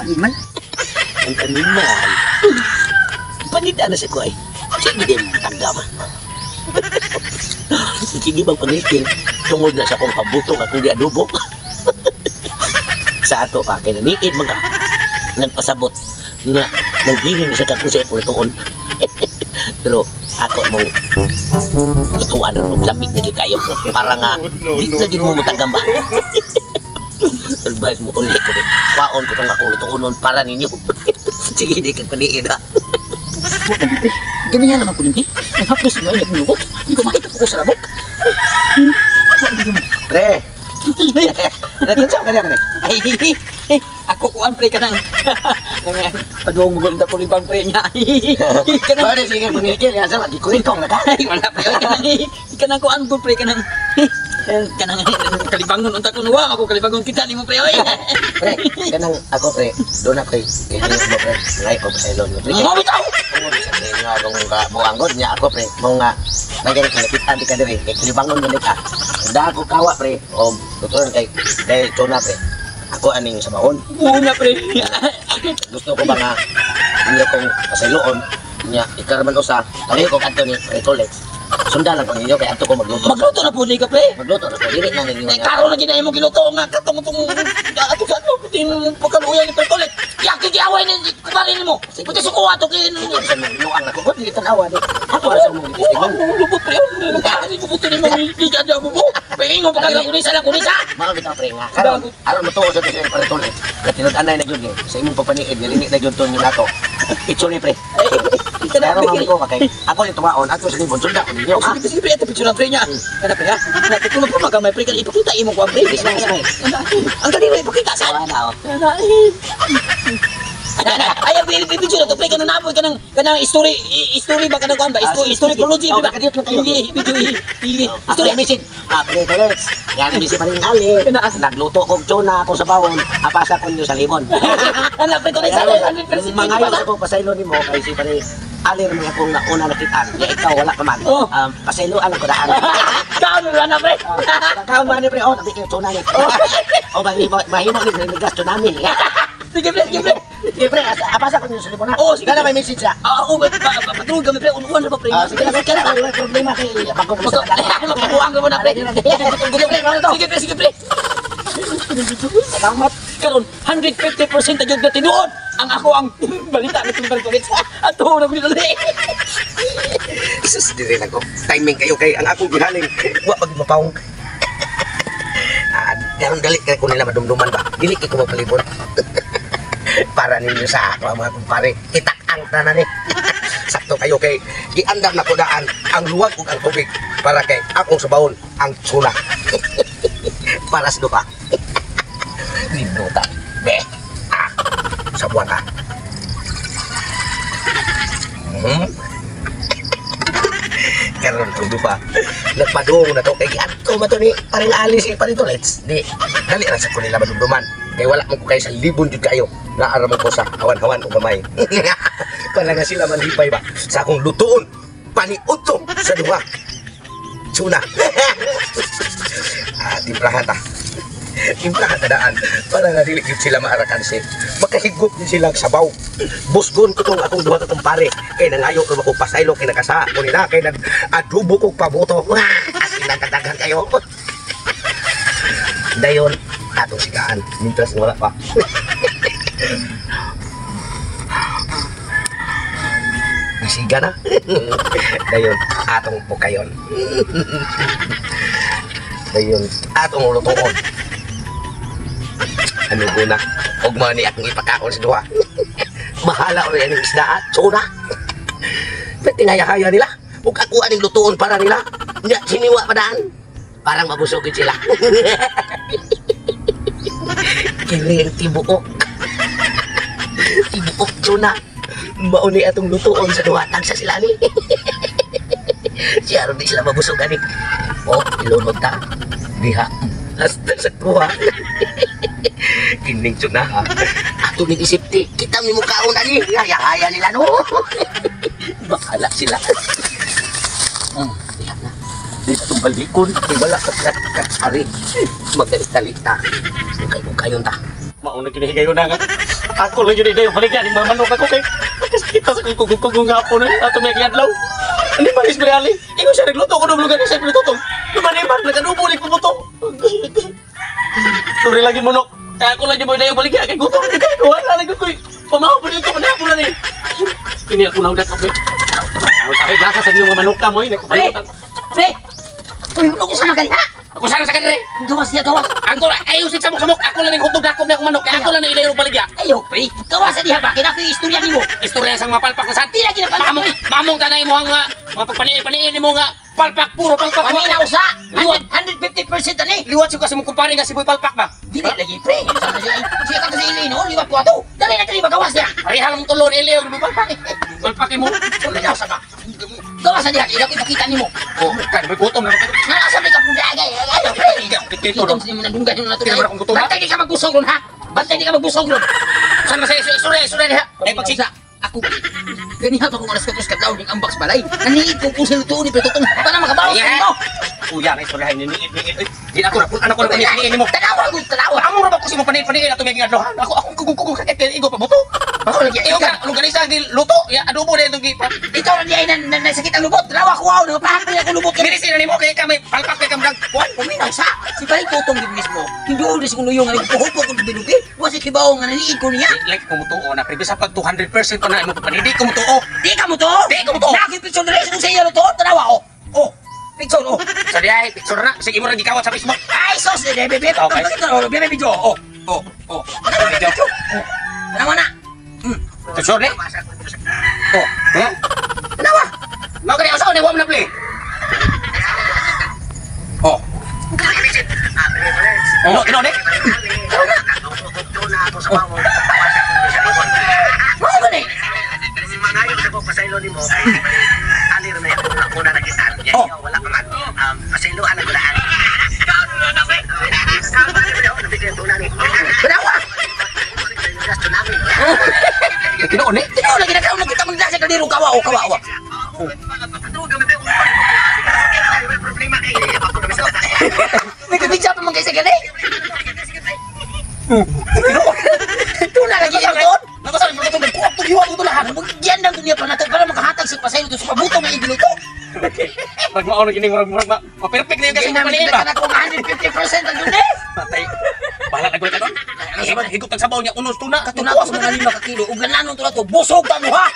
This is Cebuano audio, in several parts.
Animal. Ang animal. Pangita na sa ko ay. Sige din, tanggama. Sige bang pangikil, tungod na sa akong pabutong akong giadobo. Sa ato pa, kay naniid mga nagpasabot nga naghihin sa kakong sa akong tuon. Pero ako mong ituan og lamig na kayo para nga di na gid mo matagamba. Advice mo ulit ko. Kwaon ko tong akong lutuonon para ninyo. Sige, di ka paniid ha. Ganyan naman ko din. Ang haplos mo ay naglubot. Hindi ko makita ko sa labok. Pre. Nagkinsa ka niya kani? Ay, ako kuan pre ka nang. Paduong mo ganda ko libang pre niya. Kanang Pare sige pangikil ya sa lagi kuringkong na ka. Ay, wala pre kanang kanang kuan ko pre kanang kanang kalibangon unta ko nuwa ako kalibangon kita nimo pre oy. Pre, kanang ako pre, doon ako kay mo pre. Ngay ko sa ilon pre. Mo bitaw. Tungod sa pre nga akong buangon niya ako pre, mo nga nagani ka nakitaan di ka diri kay kalibangon man ka. Da ako kawa pre, og tutuon kay dahil tuna pre. Ako aning sa baon. Una pre. Gusto ko ba nga inyo kong pasayloon niya ikarman usa kali ko kadto ni Pre Tolex. Sundan lang ko ninyo kay adto ko magluto. Magluto na po ni ka pre. Magluto na ko dili na ninyo. Eh, karon na gid mo giluto nga katong tong ato sa ato tin pagkaluya ni Pre Tolex. Yaki giaway ni kumare nimo. Puti suko ato kay Sa luang ako ko dili tan-awa ni. Ako ra sa mong Oh, lubot pre. Lubot ni mo di ka mo. Paingon pa ka kunisa lang kunisa. Mao bitaw pre nga karon aron motuo sa to si Pre Tolex. Katinud-anay na gyud sa imong pagpaniid nga dili na gyud to ni nato. Picture ni pre. Pero mami ko kay ako ni tuwaon ato sa libon sunda ko ninyo. Sige, sige pre, ito picture ng pre niya. Kana pre ha. Natutulog ko magamay pre, kana ipakita imong kuan pre. Ang dali ra ipakita sa. Ay, picture na to pre, kanang napoy kanang kanang story story ba kanang kuan ba? Story storycology ba? Hindi, video story message. Ah, Pre Tolex. Yan message pa rin ali. Nagluto kog tuna ako sa bawon, apasa ko ninyo sa libon. Ana Pre Tolex, Mangayo ko pasaylo nimo kay si pare Ali naman akong nauna nakitaan. Ya ikaw wala pa man. Pasayloan ako daan. Kaon na pre. Kaon ba ni pre? Oh, tabi kayo tuna ni. O mahimo ni pre migas tsunami. Sige pre, sige pre. Sige pre, apasa ko ninyo sa libon ha. Oo, sige. Dala may message ha. Oo, patulog kami pre, unuan na ba pre? Sige na, sige na. Wala problema kay bago naman sa Magbuang ka muna pre. Sige pre, ano to? Sige pre, sige pre. Salamat. Karon 150% na gyud na tinuod ang ako ang balita ni Pre Tolex. Ato na ko dali. Sus, diri lang ko. Timing kayo kay ang akong gihaling. Wa pag mapawong. Karon dali kay ko nila madumduman ba. Dili kay ko mapalibon. Para ninyo sa ako ang mga kumpare. Itak-ang tanan ni. Sakto kayo kay giandam na ko daan ang luwag ug ang tubig para kay akong sabawon ang tsuna. Para sa duha. Linduta. Be. Ah. Sabuan ka. Karon itong duha. Nagpadung na to kay giadto ba to ni paring Ali si Paring Tolex. Di dali ra sa ko nila madumduman. Kay wala mo ko kay sa libon jud kayo. Naara mo ko sa hawan-hawan o gamay. Para nga sila manlipay ba sa akong lutuon paniudto sa duha. Tsuna. Ah, timplahan ta. Timplahan ta daan para nga dili gyud sila maarakanse. Makahigop din sila sabaw. Busgon ko tong akong duha ka kumpare. Kay nangayo ko ako pasaylo kay nakasa ko nila kay nag adobo kog pabuto. Wah, as in nagdaghan kayo. Dayon atong sigaan mintras wala pa. Nasiga na. Dayon atong pukayon. Dayon atong lutuon. Ano guna? Og mani akong ipakaon sa duha. Bahala rin ang isda at tsura. Pero tinayahaya nila. Ug ako aning lutuon para nila. Nya siniwa pa daan. Parang mabusogin sila. Kini ang tibuok. Tibuok tsuna. Mauni atong lutuon sa duha. Tagsa sila ni. Siya ron di sila mabusog ani. O, ilunod ta. Diha. Hasta sa kuha. Kining tsuna ha. Ato ning isipti. Kita mi mukaon ani. Haya-haya nila no. Bahala sila. Diha na. Dito balikon. Wala ka katsari. Magdali-talita. Kay kayon ta. Mauna kini higayon na nga. Ako lang yun idayo baligya ning mga manok ako kay kita sa kugong hapon eh ato may adlaw. Ani maris reali. Ingon siya nagluto ko ng lugar sa luto. Lumaniman naganubo ni pumuto. Sorry lagi manok. Kaya ako lang yung idayo baligya kay gutom ni kay wala lagi ko. Pamaho pa dito manapon na ni. Kini ako na udak kape. Sabi lasa sa inyong mga manok ka mo eh. Pre! Pre! Uy, ano ko sa magali ha? Ako sana sa kanila. Gawas niya, gawas. Ako ayaw sig samok-samok. Ako lang yung hotdog ako na akong manok. Kaya ako lang na ilayo baligya. Ayaw, pre. Gawas sa diha ba? Kaya ako yung istorya nimo. Istorya sang mapalpak na sa Di lagi na pala. Mamong, mamong tanay mo ang mga pagpaniin-paniin mo nga palpak puro palpak. Pamina usa. Liwat. 150% ani. Liwat siya kasi mong kumpare nga si Boy Palpak ba? Dili lagi, pre. Siya ka sa ili, no? Liwat ko ato. Dali na dali magawas niya. Pareha lang tulon ili og Boy Palpak. Palpak mo. Pamina usa ba? Gawas sa diha. Kaya ako ipakita nimo. Oh, kan may gutom na kayo. Nasa may kapong dagay. Ayaw, pre. Kito Gutom sa nimo nandunggan nimo na to. Kaya mo na akong gutom, ha? Bantay di ka magbusog ron, ha? Bantay di ka magbusog ron. Saan ba sa istorya istorya diha? Ay pagsig. Sa ako ganiha pa kung alas 4 kadlaw ning ambak sa balay. Naniid ko kung sa luto ni Petutong para makabawas Yeah. nimo. Kuya na istorya ni ni ni. Di ako na anak ko na paniin nimo. Tanawa gud, tanawa. Amo ra ba ko si mo paniin ato may adlaw. Ako ako kugong kugong kay igo pa buto. Ako lagi Iyo ka longganisa gi luto ya adobo na itong gi. Ikaw na diay na nasakit ang lubot. Tanawa ko aw, nagapahak niya akong lubot. Dili sila nimo kay ka may palpak kay kamdag. Kuan. Paminaw sa si Paring Tutong gid mismo. Kinduol sa kong luyong nga nagpuhupo ko bilubi. Wa si kibaw nga naniid ko niya. Like kumutuo na pre bisa pag 200% pa na imo papanidi kumutuo. Di ka mo to. Di ka mo to. Na ako'y picture diri sa iya luto. Tanawa oh. Oh. Picture oh. Sa diay picture na sige mo ra gikawat sa Facebook. Ay sos, bebe bebe. Okay. Okay. Bebe video. Oh. Oh, oh. Video. Tanawa na. Picture ni. Oh. Ha? Tanawa. Mao kani asa ni wa mo na play. Oh. Oh, ino ni. Mao gani. Oh. Tanawa. Kino ni. Tinaw lagi na kaon kita magdala sa kaldero kawa o kawa o. May kabidya pa man kay sa gali. Tuna lagi ang doon. Nakasabi mo itong nagkuap to giwa to lahat. Magyan lang dunya pa nato para makahatag sa pasaylo to sa pabuto nga igiluto. Murag mao na gini murag murag ma. Ma-perfect na yung kasi Kaya namin paniin ba. kita na kung 150% ang yun eh. Patay. Bahala na gud karon. Ano sa higop tag sabaw niya unos tuna. Katuna ko sa mga 5 ka kilo ug gananon to na to busog ta mo ha.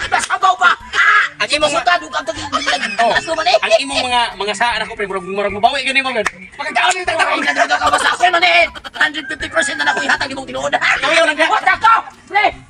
Basabaw pa. Ah! Ang imong Busog ug ang tagig Oh. Aso man eh. Ang imong mga saan ako pre murag murag mabawi gani mo gud. Pagkaon ni tag Ay, nagduda ka ba sa akin man eh? 150% na ako ihatag imong tinuod. Tuyo lang diha. What the fuck? Pre!